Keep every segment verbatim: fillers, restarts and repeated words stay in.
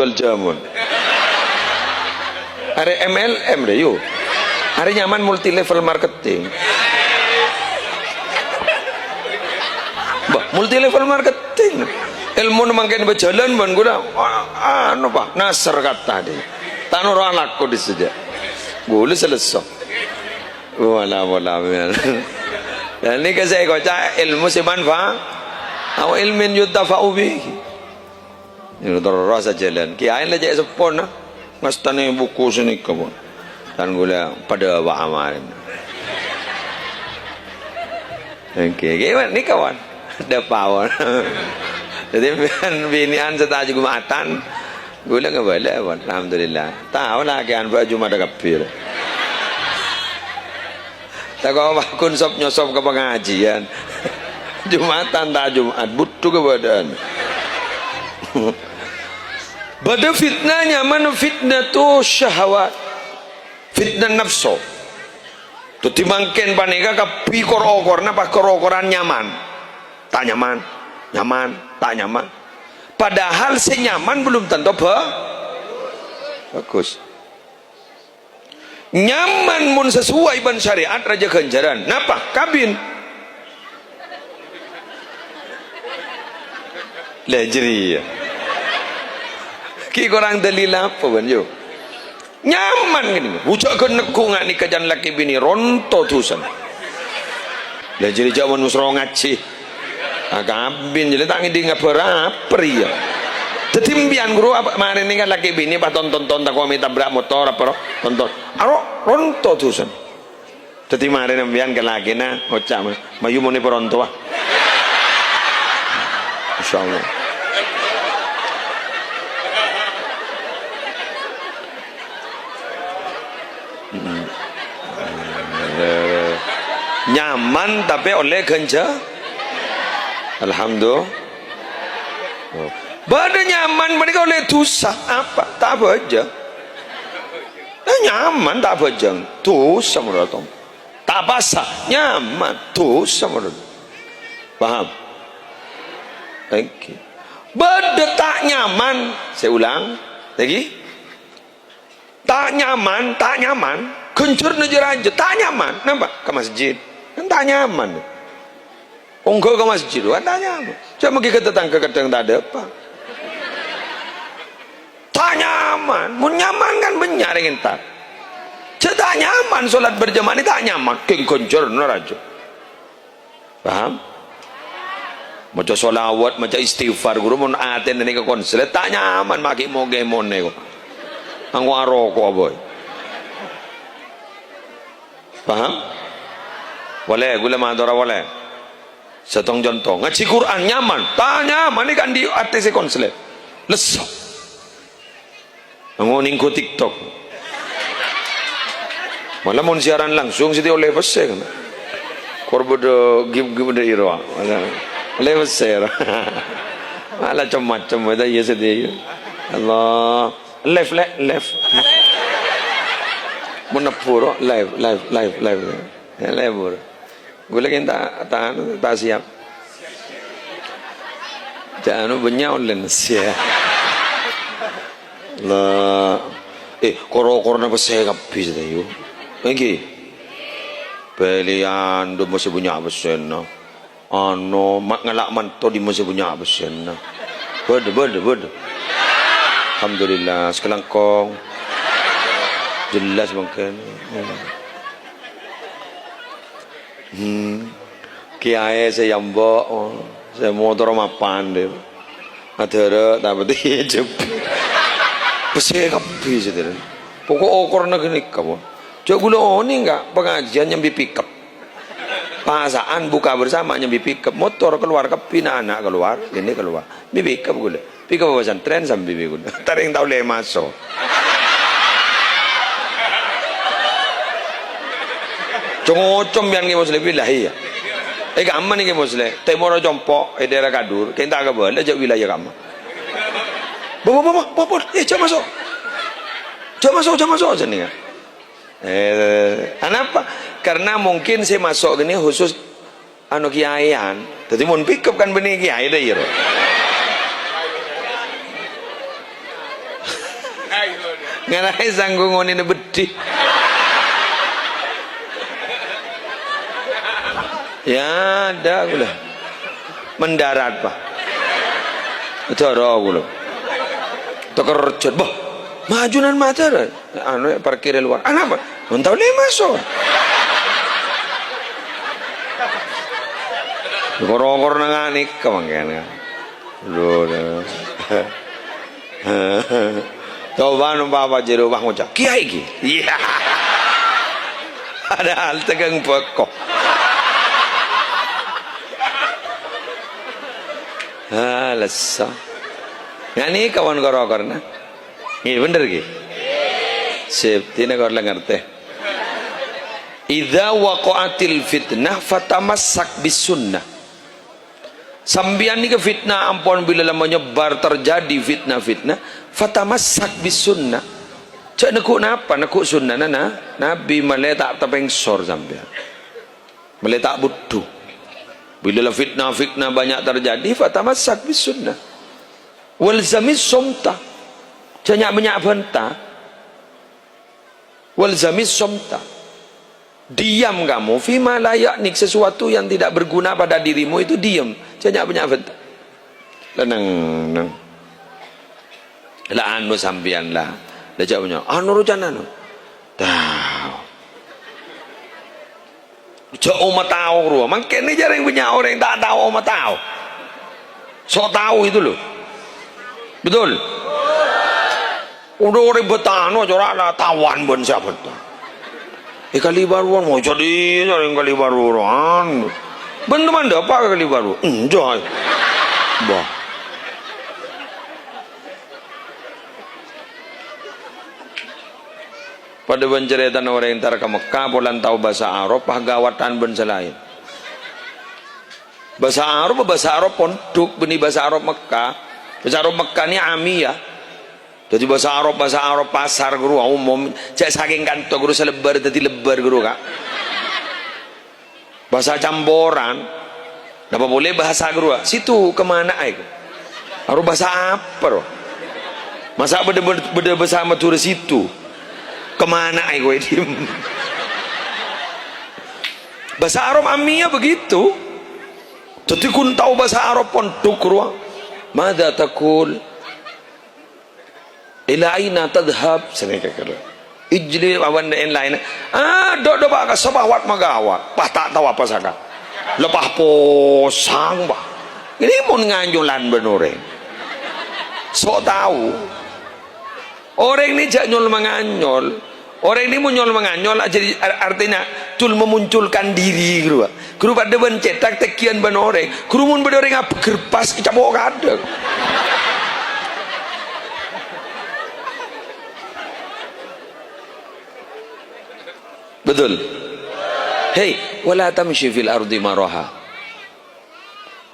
Jual jamun. Arè M L M rè, yu. Arè nyaman multi level marketing. Bâh, multi level marketing. Èlmona mangkèn bâjâlân bân ghulâ, a-, anu, Pa', nasr kata dhi. Ta' noro' alako dhi saja. Ghulâ selesso. Wala, wala, wala. Dan nèka sè èkoca' èlmo sè manfa-, au ilmin yuntafa'u bihi. Ini terros ajhâlân. Kèyaè la cè' seppona. Ngastanè buku sanèka, pon. Kan ghulâ padâ wa' amalèn. Oke, oke, nèka, pon. Dâpa', pon. Jadi, binè'an sè ta' Jumatan, ghulâ ngabâlâ, pon. Alhamdulillah. Tao la kèyaè bâ' Jumatan kabbhi. Tako' paggun sop-nyosop ka pangajiân. Jumatan ta' Jumat, bhuto kabâdâ'ân. Bâdâ fitna nyaman fitnatu syahwat. Fitna nafsu. Dhâddhi mangkèn panèka kabbhi kor-okoranna pas kor-okoran nyaman. Ta' nyaman, nyaman, ta' nyaman. Padahal sè nyaman belum tentu ba-, bagus. Nyaman mon sesuai bân syariat rajâ ghânjhârân. Napa? Kabin. Lah, jârèya. Ki korang dalil apa, bân, yo? Nyaman ngènè. Bujâ ghân neggu' nga' nèka can lakè binè ronto dusana. Lah, jârèya jhâ' mon musro ngajhi. Ah, kabin jârèya ta' ngèdhing abhâr apa rèya. Dhâddhi empèyan, ghuru, apa, marèna kan lakè binè pas ton-, ton-, ton-, tako' mè' tabrak motor apa ro? Ton-, ton. Aro, ronto dusana. Dhâddhi marèna empèyan ka lakèna ngoca', "Mayu mon èparonto, ah." Insyaallah. Mm-mm. Eh, nyaman tapè ollè ghânjhâ-, Alhamdulillah. Oh. Bâdâ nyaman panèka ollè dusa. Apa? Ta' abhâjâng. Eh, nyaman ta' abhâjâng. Dusa menurut kamu. Ta' pasa. Nyaman. Dusa menurut. Paham? Oke. Bâdâ ta' nyaman. Saya ulang. Lagi. Ta' nyaman, ta' nyaman. Ghânjhârânna jâ-rajâ, ta' nyaman. Napa? Ka masjid. Kan ta' nyaman. Ongghâ ka masjid, kan ta' nyaman. Coma ghi' ka tatangghâ kadhâng ta' dâpa'. Ta' nyaman. Mon nyaman kan bânnya' rèng entar. Jâ' ta' nyaman, solat berjamaah nè ta' nyaman. Kèng ghânjhârânna rajâ. Paham? Maca sholawat, maca istighfar, ghuru, mon atèna nèka konslet, ta' nyaman, ma' ghi' mogè monè, kok. Angko aroko', boy. Paham? Polè, ghulâ matora polè. Sèttong conto, ngajhi Qur'an nyaman, ta' nyaman, nèka andi' atè sè konslet. Lesso. Ngonèng ka TikTok. Malah mon siaran langsung sè ollè pèssè kan. Kor bâdâ gim-gim dâ' iro. Malah ollè pèssè ro. Malah cem-macem ta' iyâ sè dâ' iyâ. Allah. Live, lè', live. Mon nebbhu ro, live, live, live, live. Ya, live, bro. Ghulâ kèng ta', ta', ta' siap. Jâ' anu bânnya' online. Siap. La, eh, kor-okoranna pèssè kabbhi sè tayo. Èngghi. Bâlian, dâ' mosè bânnya' pèssèna. Anu, ma' ngala' manto dâ' mosè bânnya' pèssèna. Bâdâ, bâdâ, bâdâ. Alhamdulillah, sakalangkong. Jelas mangkèn. Hmm. Kèyaè sè yambo', oh, sè motor mapan dâ'. Adârâ' tapè jep. Pèssè kabbhi sè dârâ. Pokok okoranna ghânèka, pon. Jâ' ghulâ onèng, ka, pangajiân nyambi pickup. Pasa'an buka bersama nyambi pickup. Motor kalowar kabbhi, na'-ana' kalowar, ini kalowar. Bi' pickup ghulâ. Pickup pesantren sambi bi' ghulâ. Tarèng tao lè maso. Congocom bi'en Kè Musleh, billahi ya. Eh, kamma nèkè Musleh. Tèmorra compo', è daerah Kadur. Kèng ta' kabâlâ jâ' wilayah kamma. Bo, bo, bo, bo, bo, bo. Eh, jâ' maso'. Jâ' maso', jâ' maso', jâ' nèka. Eh, anapa? Karena mungkin sè maso' ghânèka khusus anu, kèyaèyan. Dhâddhi mon pickup kan bânnè kèyaè dâ' iyâ, ro. Ngalaè sangghu ngonèna beddhi. Ya, ada kaulâ. Mendarat, Pak. Dârâ kaulâ. Tekerjut, "Bâh, majunan mator." Anu, parkir è luar. "Anapa?" "Mon tao lè maso'." Kor-kor nang anèka mangkèn. Lho, lho. Coba nompa' apa jero wah ngoca', "Kiai iki." Iya. Padahal tegang beko. Ah, lesso. Ngani kawan kor-korna. Nggih, bener nggih. Sip, dina kor la ngartè. "Idza waqa'atil fitnah fatamassak bis sunnah." Sampèyan nèka fitnah ampon bilâ la menyebar, terjadi fitnah-fitnah, fatamassak bis sunnah. Jhâ' neggu' napa, neggu' sunnana na-, Nabi, malè ta' tapèngsor sampèyan. Malè ta' budhu. Bilâ la fitnah-fitnah banyak terjadi, fatamassak bis sunnah. Walzamis somta. Jhâ' nya'-bânnya' bhânta. Walzamis somta. Diam kamu, fima la ya'nik, sesuatu yang tidak berguna pada dirimu itu diam. Jhâ' nya'-bânnya' bhânta. La neng-neng. La anu sampèyan la. La jhâ' bânnya'. Anu rocan anu. Tao. Jhâ' omataò rowa. Mangkèn jhâreng bânnya' orèng ta' tao omataò. Sok tao itu loh. Betul? Udah orèng bhântano cora' la tawan bân sè abhânta. È Kalibaruan mau jadi orèng Kalibaruan. Bân teman dâpa' ka Kalibaru? Enjâ'. Bah. Padâ bân carètana orèng entar ka Mekka, polana tao bhâsa Arab, pas ghâwâdhân bân sè laèn. Bhâsa Arab, bhâsa Arab pondhuk, bânnè bhâsa Arab Mekka. Bhâsa Arab Mekka nè amiyah. Dhâddhi bhâsa Arab, bhâsa Arab pasar, ghuru, umum. Jhâ' sakèng kanto, ghuru, salebbâr dhâddhi lebbâr, ghuru, Ka'. Bhâsa camporan. Napa polè bhâsa, ghuru, Ka'? Situ, kemana, eh? Aro bhâsa apa, ro? Masa' bâdâ, bâdâ, bâdâ bhâsa Madhurâ situ? Kemana, eh, kowe, diem? Bhâsa Arab amiyah begitu. Dhâddhi, ghun tao bhâsa Arab pondhuk rowa. "Madza taqul? Ila aina tadhhab?" Sanèka kèra. Ijli awan laèn-laèn. "Ah, dâ', dâ', Pak, ka Safawat maghâwâ." Pas ta' tao apa saka. Lepas posang, Pak. Ini mon nganyolan bân orèng. Sok tao. Orèng nè jhâ' nyol-manganyol. Orèng nè mon nyol-manganyol, jadi ar-, artèna dul memunculkan diri, ghuru. Ghuru padâ bân cèthak tèngghiyân bân orèng. Ghuru mon bâdâ orèng abghâr pas, ècapo' kadhâng. Betul? Hei, wala tamshi fil ardi maraha.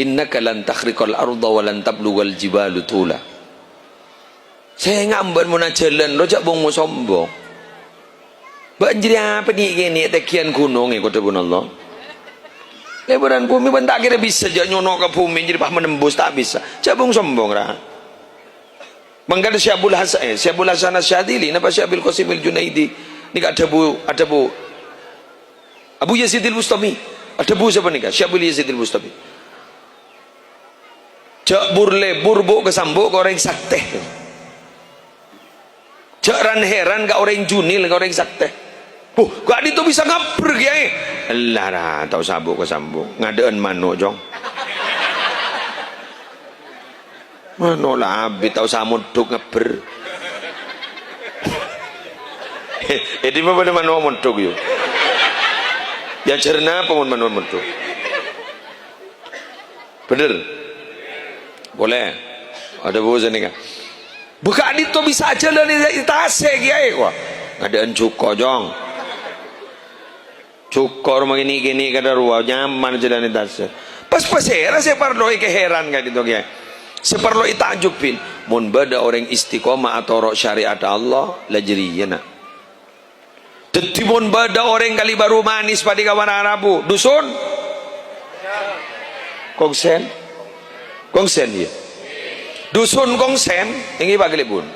Innaka lan takhriqal arda wa lan tablughal jibalu tula. Sènga' bân mon ajhâlân ro jhâ' bhungo sombong. Bâ'na jârèya apa nè'-kènè' tèngghiyân ghunong, èko dhâbuna Allah. Lèbârân bhumè bân ta' kèra bisa jhâ' nyono' ka bhumè jârèya pas menembus, ta' bisa. Jhâ' bhung sombong, ra. Mangkana Syekh Abul Has-, eh, Syekh Abul Hasan Asy-Syadzili, napa Syekh Abul Qasim Al-Junaidi? Nèka adhâbu, adhâbu Abu Yazid Al-Bustami. Adhâbu sapanèka, Syekh Abul Yazid Al-Bustami. Jhâ' bur-lèbur bu' ka sambu' ka orèng saktè. Jhâ' ran-hèran ka orèng junil, ka orèng saktè. Huh, ka'dinto bisa ngabbher, Kèyaè. Ella, ra, ta' osa bu' ka sambu'. Ngadâ'ân mano', Cong. Mano' la abit, ta' osa mondhuk ngabbher. È dimma bâdâ mano' mondhuk, yu? Èajhâr napa mon mano' mondhuk? Bhender? Polè. Adhâbu sanèka. Bu' ka'dinto bisa ajhâlân è tasè', Kèyaè, wah. Ngadâ'ân jhuko', Cong. Jhuko' roma kènè'-kènè' kadâ' rowa, nyaman ajhâlân è tasè'. Pas pasèra sè parlo èkahèran ka'dinto, Kèyaè? Sè parlo ètaajjhubbhi, mon bâdâ orèng istiqomah atoro' syariat Allah, la jârèya, na'. Dhâddhi, mon bâdâ orèng Kalibaru Manis padâ ka Wararabu, dusun? Kongsèn? Kongsèn, iyâ. Dusun Kongsèn, èngghi, Pak Kalèbun.